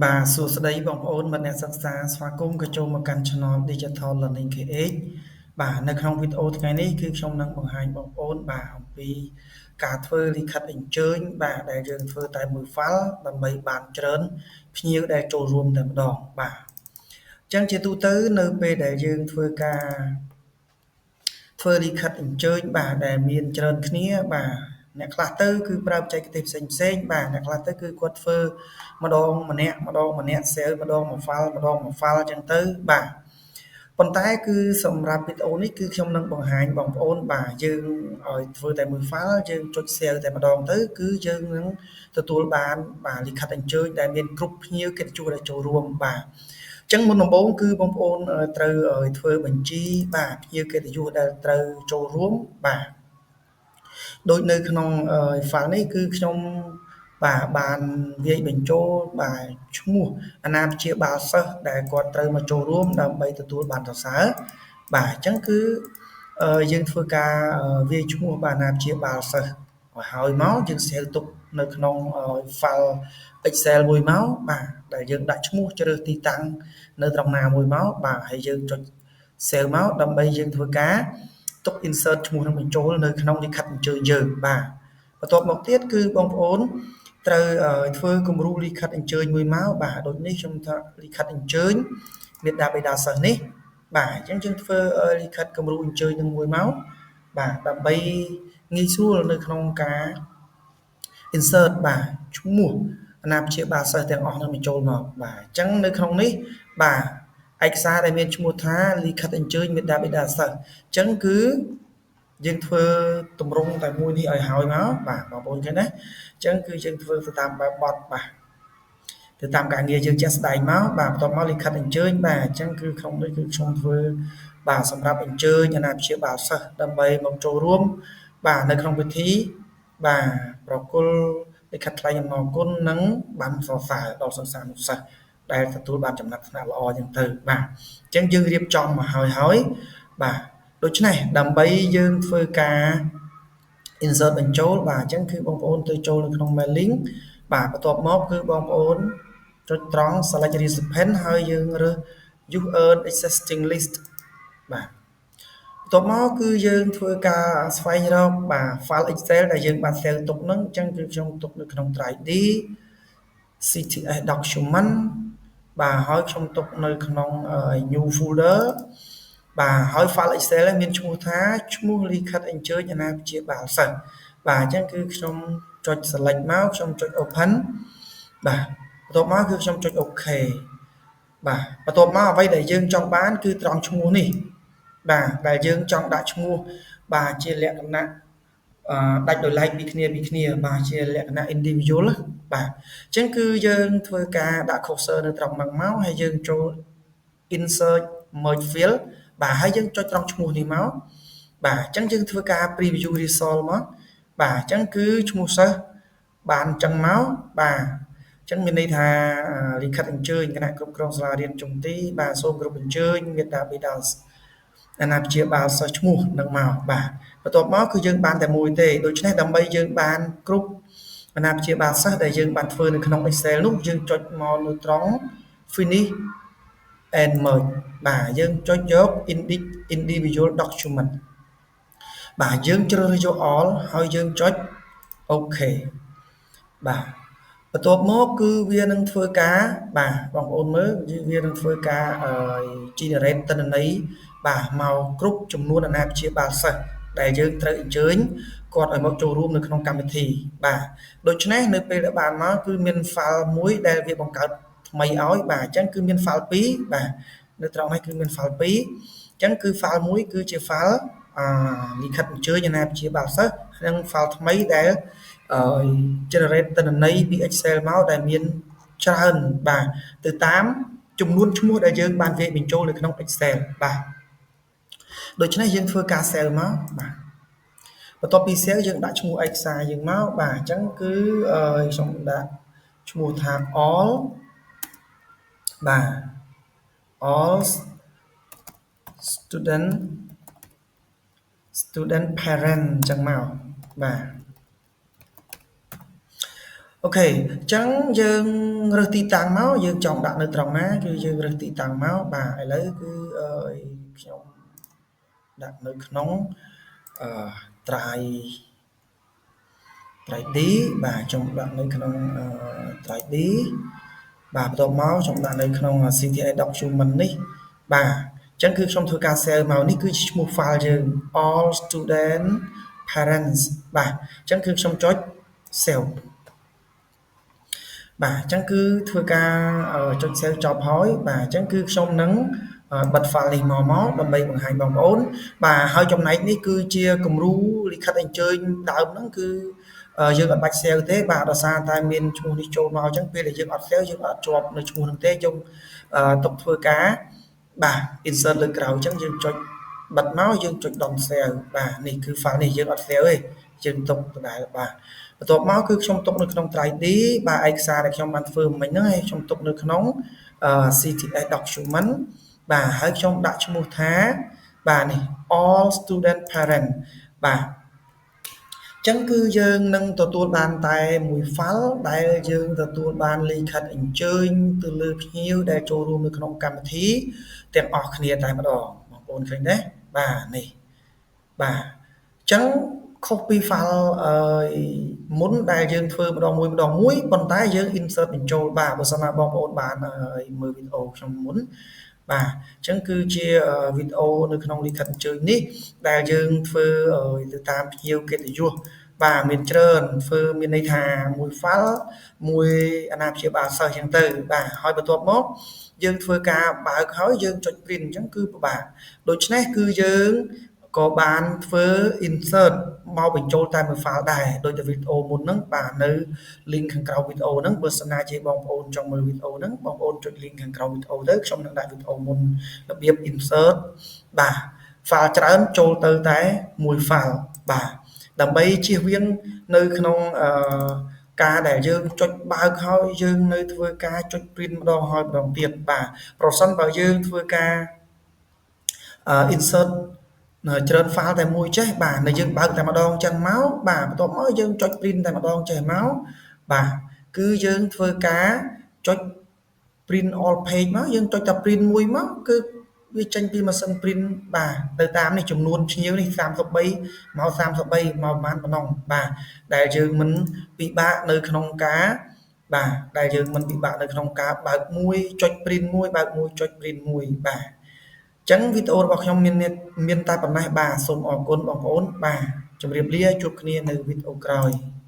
បាទសួស្តីបងប្អូនមិត្តអ្នកសិក្សាស្វាគមន៍ក៏ចូលមកកាន់ Channel Digital Learning KH បាទនៅក្នុងវីដេអូថ្ងៃនេះគឺខ្ញុំនឹងបង្ហាញបងប្អូនបាទអំពីការធ្វើលិខិតអញ្ជើញបាទដែលយើងធ្វើតែមួយ file ដើម្បីបានច្រើនភ្ញៀវដែលចូលរួមតែម្ដងបាទអញ្ចឹងជាទូទៅនៅពេលដែលយើងធ្វើការធ្វើលិខិតអញ្ជើញបាទដែលមានច្រើនគ្នាបាទអ្នកខ្លះទៅគឺប្រើបច្ចេកទេសផ្សេងផ្សេងបាទអ្នកខ្លះទៅគឺគាត់ធ្វើម្ដងម្នាក់ម្ដងម្នាក់ save ម្ដងមួយ file ម្ដងមួយ file អញ្ចឹងទៅបាទប៉ុន្តែគឺសម្រាប់វីដេអូនេះគឺខ្ញុំនឹងបង្ហាញបងប្អូនបាទយើងឲ្យធ្វើតែមួយ file យើងចុច save តែម្ដងទៅគឺយើងនឹងទទួលបានបាទលិខិតអញ្ជើញដែលមានគ្រប់ភ្ញៀវកិត្តិយសដែលចូលរួមបាទអញ្ចឹងមុនដំបូងគឺបងប្អូនត្រូវធ្វើបញ្ជីបាទភ្ញៀវកិត្តិយសដែលត្រូវចូលរួមបាទដូចនៅក្នុង file នេះគឺខ្ញុំបាទបានវាយបញ្ចូលបាទឈ្មោះអាណាព្យាបាលសិស្សដែលគាត់ត្រូវមកចូលរួមដើម្បីទទួលបានសរសើរបាទអញ្ចឹងគឺយើងធ្វើការវាយឈ្មោះបាទអាណាព្យាបាលសិស្សឲ្យហើយមកយើង save ទុកនៅក្នុង file Excel មួយមកបាទដែលយើងដាក់ឈ្មោះជ្រើសទីតាំងនៅត្រង់ណាមួយមកបាទហើយយើងចុច save មកដើម្បីយើងធ្វើការទុក insert ឈ្មោះនឹងបញ្ចូលនៅក្នុងលិខិតអញ្ជើញយើងបាទបន្ទាប់មកទៀតគឺបងប្អូនត្រូវធ្វើគំរូលិខិតអញ្ជើញមួយមកបាទដូចនេះខ្ញុំថាលិខិតអញ្ជើញមេដាបេដាសិស្សនេះបាទអញ្ចឹងយើងធ្វើលិខិតគំរូអញ្ជើញនឹងមួយមកបាទដើម្បីងាយស្រួលនៅក្នុងការ insert បាទឈ្មោះអាណាព្យាបាលសិស្សទាំងអស់នឹងបញ្ចូលមកបាទអញ្ចឹងនៅក្នុងនេះបាទឯកសារដែលមានឈ្មោះថាលិខិតអញ្ជើញមេដាបេដាសិស្សអញ្ចឹងគឺយើងធ្វើទម្រង់តែមួយនេះឲ្យហើយមកបាទបងប្អូនឃើញណាអញ្ចឹងគឺយើងធ្វើទៅតាមបែបបទបាទទៅតាមការងារយើងជាក់ស្ដែងមកបាទបន្ទាប់មកលិខិតអញ្ជើញបាទអញ្ចឹងគឺក្នុងនេះគឺខ្ញុំធ្វើបាទសម្រាប់អញ្ជើញអាណាព្យាបាលសិស្សដើម្បីមកចូលរួមបាទនៅក្នុងពិធីបាទប្រគល់លិខិតថ្លែងអំណរគុណនិងបានសរសើរដល់សិស្សានុសិស្សដែលទទួលបានចំណាត់ថ្នាក់ល្អអញ្ចឹងទៅបាទអញ្ចឹងយើងរៀបចំមកហើយហើយបាទដូច្នេះដើម្បីយើងធ្វើការ insert បញ្ចូលបាទអញ្ចឹងគឺបងប្អូនទៅចូលនៅក្នុង mailing បាទបន្ទាប់មកគឺបងប្អូនចុចត្រង់ select recipient ហើយយើងរើស use an existing list បាទបន្ទាប់មកគឺយើងធ្វើការស្វែងរកបាទ file Excel ដែលយើងបាន save ទុកហ្នឹងអញ្ចឹងគឺខ្ញុំទុកនៅក្នុង drive D CTS document បាទហើយខ្ញុំទុកនៅក្នុង new folder បាទហើយ file Excel មានឈ្មោះថាឈ្មោះលិខិតអញ្ជើញអាណាព្យាបាលសិស្សបាទអញ្ចឹងគឺខ្ញុំចុច select មកខ្ញុំចុច open បាទបន្ទាប់មកគឺខ្ញុំចុច OK បាទបន្ទាប់មកអ្វីដែលយើងចង់បានគឺត្រង់ឈ្មោះនេះបាទដែលយើងចង់ដាក់ឈ្មោះបាទជាលក្ខណៈអឺដាច់ដោយឡែកពីគ្នាពីគ្នាបាទជាលក្ខណៈ individual បាទអញ្ចឹងគឺយើងធ្វើការដាក់ cursor នៅត្រង់ហ្នឹងមកហើយយើងចូល insert merge field បាទហើយយើងចុចត្រង់ឈ្មោះនេះមកបាទអញ្ចឹងយើងធ្វើការ preview result មកបាទអញ្ចឹងគឺឈ្មោះសិស្សបានអញ្ចឹងមកបាទអញ្ចឹងមានន័យថាលិខិតអញ្ជើញគណៈគ្រប់គ្រងសាលារៀនជំទីបាទសូមគោរពអញ្ជើញមេដាបេដាអាណាព្យាបាលសិស្សឈ្មោះនឹងមកបាទបន្ទាប់មកគឺយើងបានតែមួយទេដូច្នេះដើម្បីយើងបានគ្រប់អាណាព្យាបាលសិស្សដែលយើងបានធ្វើនៅក្នុង Excel នោះយើងចុចមកនៅត្រង់ finish and merge បាទយើងចុចយក individual document បាទយើងជ្រើសរើសយក all ហើយយើងចុច OK បាទបន្ទាប់មកគឺវានឹងធ្វើការបាទបងប្អូនមើលវានឹងធ្វើការ generate ទិន្នន័យបាទមកគ្រប់ចំនួនអាណាព្យាបាលសិស្សដែលយើងត្រូវអញ្ជើញគាត់ឲ្យមកចូលរួមនៅក្នុងកម្មវិធីបាទដូច្នេះនៅពេលដែលបានមកគឺមាន file មួយដែលវាបង្កើតថ្មីឲ្យបាទអញ្ចឹងគឺមាន file 2បាទនៅត្រង់នេះគឺមាន file 2អញ្ចឹងគឺ file មួយគឺជា file អលិខិតអញ្ជើញអាណាព្យាបាលសិស្សនិង file ថ្មីដែល generate ទិន្នន័យពី Excel មកដែលមានច្រើនបាទទៅតាមចំនួនឈ្មោះដែលយើងបានវាយបញ្ចូលនៅក្នុង Excel បាទដូច្នេះយើងធ្វើការ save មកបាទបន្ទាប់ពី save យើងដាក់ឈ្មោះឯកសារយើងមកបាទអញ្ចឹងគឺខ្ញុំដាក់ឈ្មោះថា all បាទ all student parent អញ្ចឹងមកបាទ OK អញ្ចឹងយើងរើសទីតាំងមកយើងចង់ដាក់នៅត្រង់ណាគឺយើងរើសទីតាំងមកបាទឥឡូវគឺខ្ញុំដាក់នៅក្នុងអឺ drive D បាទខ្ញុំដាក់នៅក្នុង drive D បាទបន្ទាប់មកខ្ញុំដាក់នៅក្នុង CTI document នេះបាទអញ្ចឹងគឺខ្ញុំធ្វើការ save មកនេះគឺជាឈ្មោះ file យើង all student parents បាទអញ្ចឹងគឺខ្ញុំចុច save បាទអញ្ចឹងគឺធ្វើការចុច save ចប់ហើយបាទអញ្ចឹងគឺខ្ញុំនឹងបិទ file នេះមកដើម្បីបង្ហាញបងប្អូនបាទហើយចំណែកនេះគឺជាគំរូលិខិតអញ្ជើញដើមហ្នឹងគឺយើងអត់បាច់ save ទេបាទដោយសារតែមានឈ្មោះនេះចូលមកអញ្ចឹងពេលដែលយើងអត់ save យើងអត់ជាប់នៅឈ្មោះហ្នឹងទេយើងទុកធ្វើការបាទ insert លើក្រោយអញ្ចឹងយើងចុចបិទមកយើងចុច don't save បាទនេះគឺ file នេះយើងអត់ save ទេយើងទុកដដែលបាទបន្ទាប់មកគឺខ្ញុំទុកនៅក្នុង drive D បាទឯកសារដែលខ្ញុំបានធ្វើមិញហ្នឹងហើយខ្ញុំទុកនៅក្នុង CTS document បាទហើយខ្ញុំដាក់ឈ្មោះថាបាទនេះ all student parent បាទចឹងគឺយើងនឹងទទួលបានតែមួយ file ដែលយើងទទួលបានលិខិតអញ្ជើញទៅលើភ្ញៀវដែលចូលរួមនៅក្នុងកម្មវិធីទាំងអស់គ្នាតែម្ដងបងប្អូនឃើញទេបាទនេះបាទអញ្ចឹងខុសពី file អឺមុនដែលយើងធ្វើម្ដងមួយម្ដងមួយប៉ុន្តែយើង insert បញ្ចូលបាទបើសិនណាបងប្អូនបានមើលវីដេអូខ្ញុំមុនបាទអញ្ចឹងគឺជាវីដេអូនៅក្នុងលិខិតអញ្ជើញនេះដែលយើងធ្វើទៅតាមភ្ញៀវកិត្តិយសបាទមានច្រើនធ្វើមានន័យថាមួយ file មួយអាណាព្យាបាលសិស្សអញ្ចឹងទៅបាទហើយបន្ទាប់មកយើងធ្វើការបើកហើយយើងចុច print អញ្ចឹងគឺពិបាកដូច្នេះគឺយើងក៏បានធ្វើ insert មកបញ្ចូលតែមួយ file ដែរដូចតែវីដេអូមុនហ្នឹងបាទនៅ link ខាងក្រោមវីដេអូហ្នឹងបើសិនណាជាបងប្អូនចង់មើលវីដេអូហ្នឹងបងប្អូនចុច link ខាងក្រោមវីដេអូទៅខ្ញុំនឹងដាក់វីដេអូមុនរបៀប insert បាទ file ច្រើនចូលទៅតែមួយ file បាទដើម្បីជៀសវាងនៅក្នុងអឺការដែលយើងចុចបើកហើយយើងនៅធ្វើការចុច print ម្ដងហើយម្ដងទៀតបាទប្រសិនបើយើងធ្វើការ insert ច្រើន file តែមួយចេះបាទនៅយើងបើកតែម្ដងចឹងមកបាទបន្ទាប់មកយើងចុច print តែម្ដងចេះមកបាទគឺយើងធ្វើការចុច print all page មកយើងចុចតែ print មួយមកគឺវាចេញពីម៉ាស៊ីន print បាទទៅតាមនេះចំនួនភ្ញៀវនេះ33មក33មកប្រហែលប៉ុណ្ណឹងបាទដែលយើងមិនពិបាកនៅក្នុងការបាទដែលយើងមិនពិបាកនៅក្នុងការបើកមួយចុច print មួយបើកមួយចុច print មួយបាទអញ្ចឹងវីដេអូរបស់ខ្ញុំមានមានតែប៉ុណ្ណេះបាទសូមអរគុណបងប្អូនបាទជម្រាបលាជួបគ្នានៅវីដេអូក្រោយ។